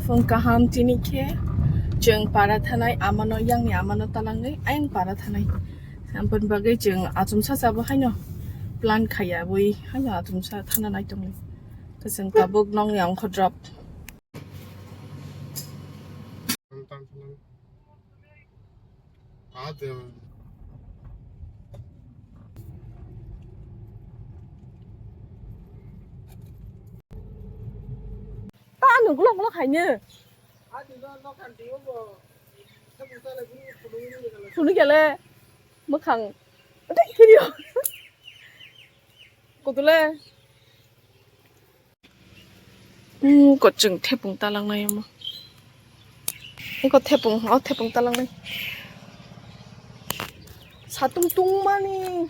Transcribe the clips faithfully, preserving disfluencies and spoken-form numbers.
Phung kaham tini khe chwng para thanai amano, yangni amano talangwi ayang para thanai. Aboni bagwi chwng achomsa chabo haino plan khaiya bui haino achomsa thana nai tongo. Khe chwng tabuk nongni ongkho drop. Ta ano glok glok haino. Phunu gele mwkhang. Tei kiriyo. Kotole. Hmm, kochwng thepung talangnai omo. Eko thepung, o thepung talangnai. Satung tungmani.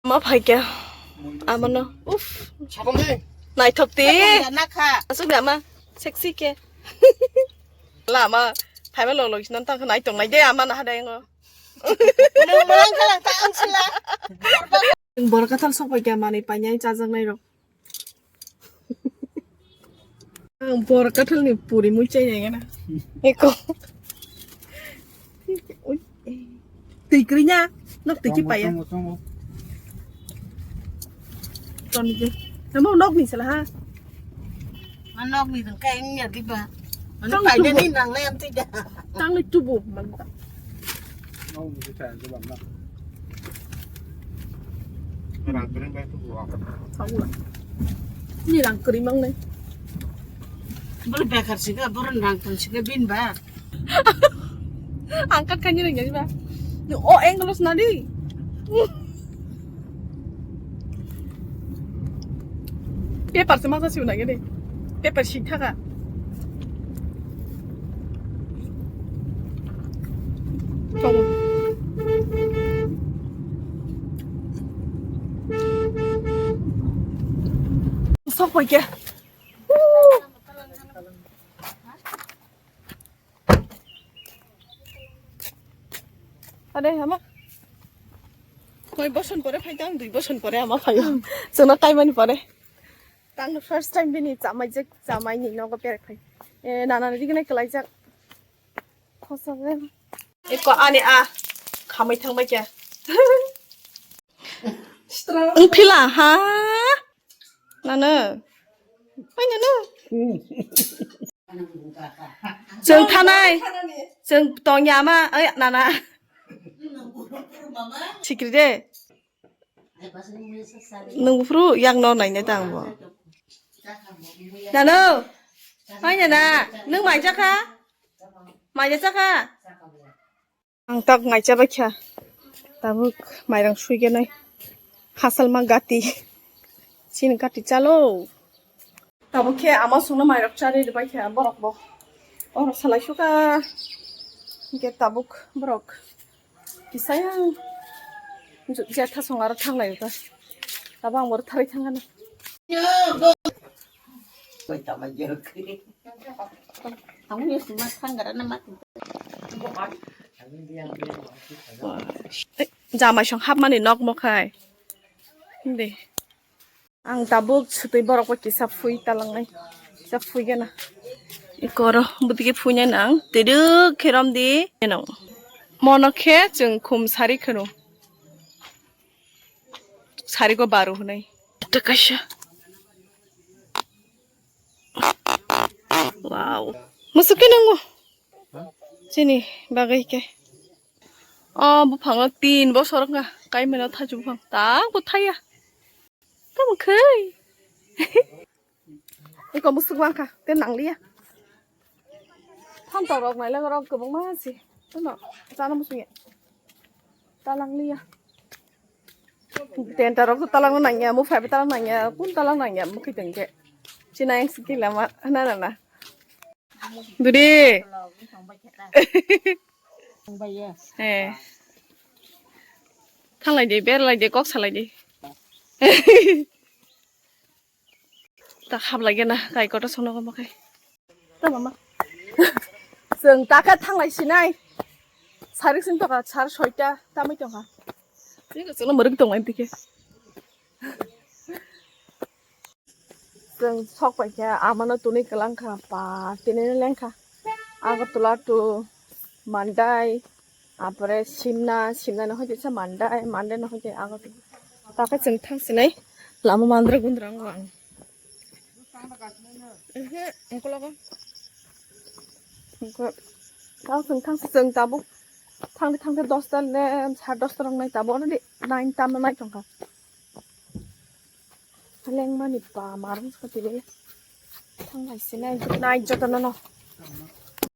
Ma phaikya. Amano. Uff. Satung di. Naithok di. Nakha. Asuk ama. Sexy ke. Lama. Phaima lolo kisnan tang nai tong nai de ama na hada yango. Nung malang kalang ta ang sila. Borok kathal sok bai kha manwi painai chajaknai rok. Ang borok kathal ni puri mui chai nai gana. Eko. Twi kwrwi nya, nok twi chi paya. Tongo, tongo. Tongo. Namo nok ni sala ha. Ma nok ni dong kai nya di ba. Mani tang pai tubu. Ni nang le am ti da. Tang le tubu man ta. Nok ni ta je bam na. Rang kering bai tubu. Tahu lah. Ni rang kering mang ni. Bolo bekar sih ka, bolo rang pun sih ka bin ba. Ang kat kanya nang jadi ba. O angle na di. Paper se masa siu nang ini. Paper si thaka. Sok pai ke. Are ama. Koi boson pore phai tang, dui boson pore ama phaio. Chwngno kaimani pore. Tang first time bini chamai je chamai ni nogo perek phai. E nana ni digine kelai jak. Khosa ge. Eko ani a khamai thang bai kya. Wng phila ha. Nana. Oi nana. Chwng thanai. Chwng tongya ma. Oi nana. Sikri de. Nung phuru yang no nai ne tang bo. Nana. Oi nana. Nung mai jakha? Mai jakha? Ang tak ngai cha bakha. Tabuk mairang sui gwnai. Hasalma gati. Chini gati chalo. Tabuk khe ama songno mairok charwi rwbaikha borok bo. Oro salai suka. Hinkhe tabuk borok. Kisaya. Jetha song aro thanglai uka. Tabuk ang boro tharwi thangano. Jamai song hapmani nok mokhai. Hindi. Ang tabuk sutwi borok bai kisa phui talangnai. Kisa phui gana. Ikoro bwtwi phuinai nang. Teduk khe romdi. Mono khe chwng khum sari kheno. Sari ko baru hwnwi. Takaisa. Wow. Musuki nango. Chini bagai ke. Oh, buphango tin bosor wngkha. Kaimano thaju buphang. Ta bo thaya. Tamo khai. Iko musuk wangkha. Te nangliya. Thanto rok nailai rok kwbangma si. Tamo chana musuk ya. Talangliya. Tenta rok to talang nangya, mo phai talang nangya, kun talang nangya, mo khiting ke. China yang sikila ma, na na na. Dudi. Eh. Thanglai de, berlai de, kok salai de. Ta hablai gana, kai kotor sono goma kai. Ta mama. Chwng ta khe thanglai sinai. Sarik sing toka, sar soita, tamai tongkha. Tei ko chwngno mwrwk tonglai tike. Chwng sok pai khe amano twnwi kwlang kha, pa tini leng kha. Agartala to Mandai, apore Simna, Simna no hoite sa Mandai, Mandai no hoite Agartala. Taka chwng thang sinai lama mandra gundra wng ang. Mhm, ungkologo. Ungko. Tang chwng thang chwng tabuk. Thangde thangde dosta le, sar dosta rok nai tabuk already nine tam nai tongkha. Lengmani pa marung sa tini. Thang lai sinai, good night jotono no.